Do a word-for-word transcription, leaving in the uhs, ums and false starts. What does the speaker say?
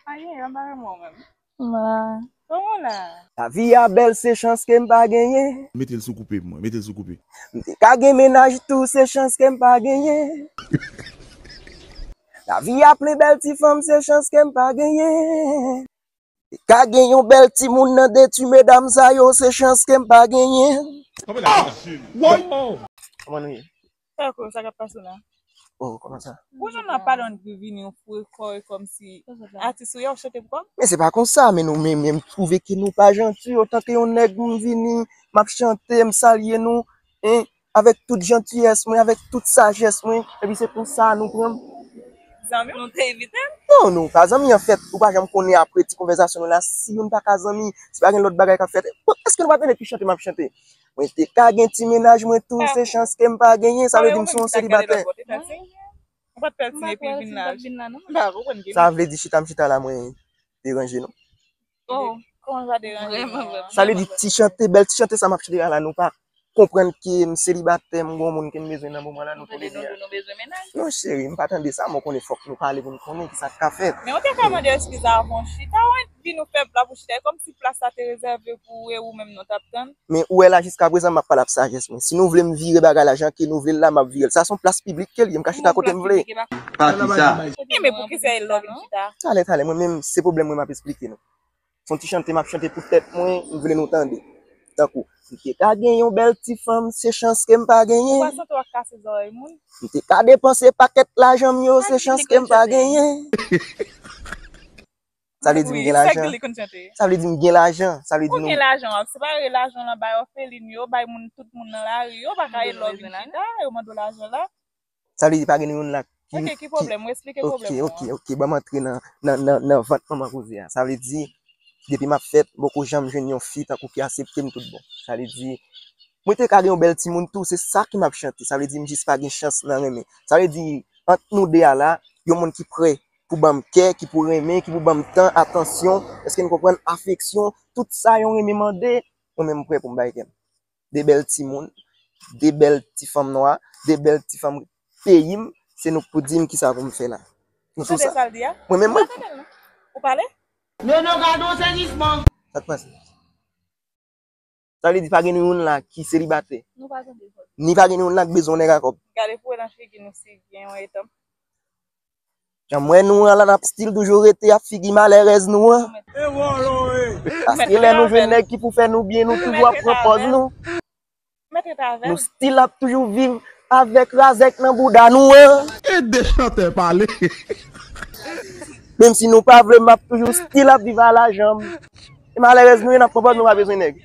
Ayen, m pa renmen w menm. M la. Kòman w la? Lavi a bèl, se chans ke m pa genyen. Mete l sou koupe pou mwen, mete l sou koupe. M te ka gen mennaj tou, se chans ke m pa genyen. Lavi a plen bèl ti fanm, se chans ke m pa genyen. Te ka gen yon bèl timoun nan de ti medam sa yo, se chans ke m pa genyen. Kòman nou ye? Sa k ap pase la? Oh, kòman sa? Ou jwenn nan pale yon gri vini, yon fou e kò e kòmsi atis ou ye, w ap chante pou kò w? Men se pa konsa, men nou, men, men m twouve ke nou pa janti, otan ke yon nèg m vini, m ap chante, m salye nou, en, avèk tout jantiyès mwen, avèk tout sajès mwen, epi se konsa nou pran m. Zanmi w? Nou te evite l? Non, nou pa zanmi anfèt, ou pa janm konnen apre ti konvèsasyon nou la, si youn pa ka zanmi, si pa gen lòt bagay k ap fèt, bon, èske nou pa tande ki chante m ap chante? Mwen te ka gen ti mennaj mwen tou, se chans ke m pa genyen, sa vle di m se yon selibatè. Ou pa t pèl ti epi l vin la. M pa konprann ki. Sa vle di chita m chita la mwen deranje nou? Oh, kòman sa deranje nou? Vrèman, vrèman. Sa vle di ti chante, bèl ti chante sa m ap chante la, nou pa konprann ke m selibatè, m gon moun ke m bezwen nan moman la, nou tou le de a. Nou bezwen mennaj. Non, cheri, m pa tande sa, men w konnen fòk nou pale pou n konnen ki sa k ka fèt. Men w te ka mande eskiz avan w chita, w vin ou fè pla pou chita, e kòmsi plas la te rezève pou ou e ou menm nou t ap tann. Men ou wè la jiskaprezan m ap pale ak sajès mwen. Si nou vle m vire bagay la jan ke nou vle l la, m ap vire l. Sa se yon plas piblik ke l ye, m ka chita kote m vle. Pa ki sa? Ebyen poukisa e lè w vin chita? Talè, talè, mwen menm se pwoblèm mwen m ap esplike nou. Se yon ti chante m ap chante pou tèt mwen, m vle nou tande. Tankou, m te ka gen yon bèl ti fanm, se chans ke m pa genyen. Ou pa santi w ap kase zòrèy moun? M te ka depanse pakèt lajan m yo, se chans ke m pa genyen. Sa vle di m gen lajan. Sa vle di m gen lajan. Sa vle di nou. Ou gen lajan, w ap separe lajan lan bay òfelin yo, bay moun, tout moun nan lari yo, pa ka e lè w vin chita, yo mande w lajan la. Sa vle di pa gen youn la ki. Ok, ki pwoblèm? Ou eksplike pwoblèm ou an. Ok, ok, ok, ban m antre nan, nan, nan, nan vant manman koze a. Sa vle di, depi m ap fèt, m poko janm jwenn yon fi tankou ki aksepte m tout bon. Sa vle di, mwen te ka gen yon bèl timoun tou, se sa ki m ap chante. Sa vle di, m jis pa gen chans nan renmen. Sa vle di, ant nou de a la, yon moun ki prè pou ban m kè, ki pou renmen, ki pou ban m tan, atansyon, èske n konprann, afeksyon, tout sa yon renmen mande, mwen menm m prè pou m bay kè m. De bèl timoun, de bèl ti fanm nwa, de bèl ti fanm peyi m, se nou k pou di m kisa pou m fè la. Nou sou sa. Ou tande sa l di a? Mwen menm mwen. Ou pa tande l non. Ou pale? Non, non, gade yon sezisman. Sa k pase? Sa vle di pa gen youn la ki selibatè. Nou pa tande fò. Ni pa gen youn la k bezwen nèg a kòb. Gade pou wè nan figi nou si gen yon etanp. Jan m wè nou an la, n ap still toujou rete ap figi malèrèz nou an. Paske lè nou jwenn nèg ki pou fè nou byen, nou toujou ap pran pòz nou. Nou still ap toujou viv avèk razèk nan bouda nou an. E de chantè pale. Menm si nou pa vle, m ap toujou still ap viv a lajan m. E malèrèz nou ye, n ap pran pòz nou pa bezwen nèg.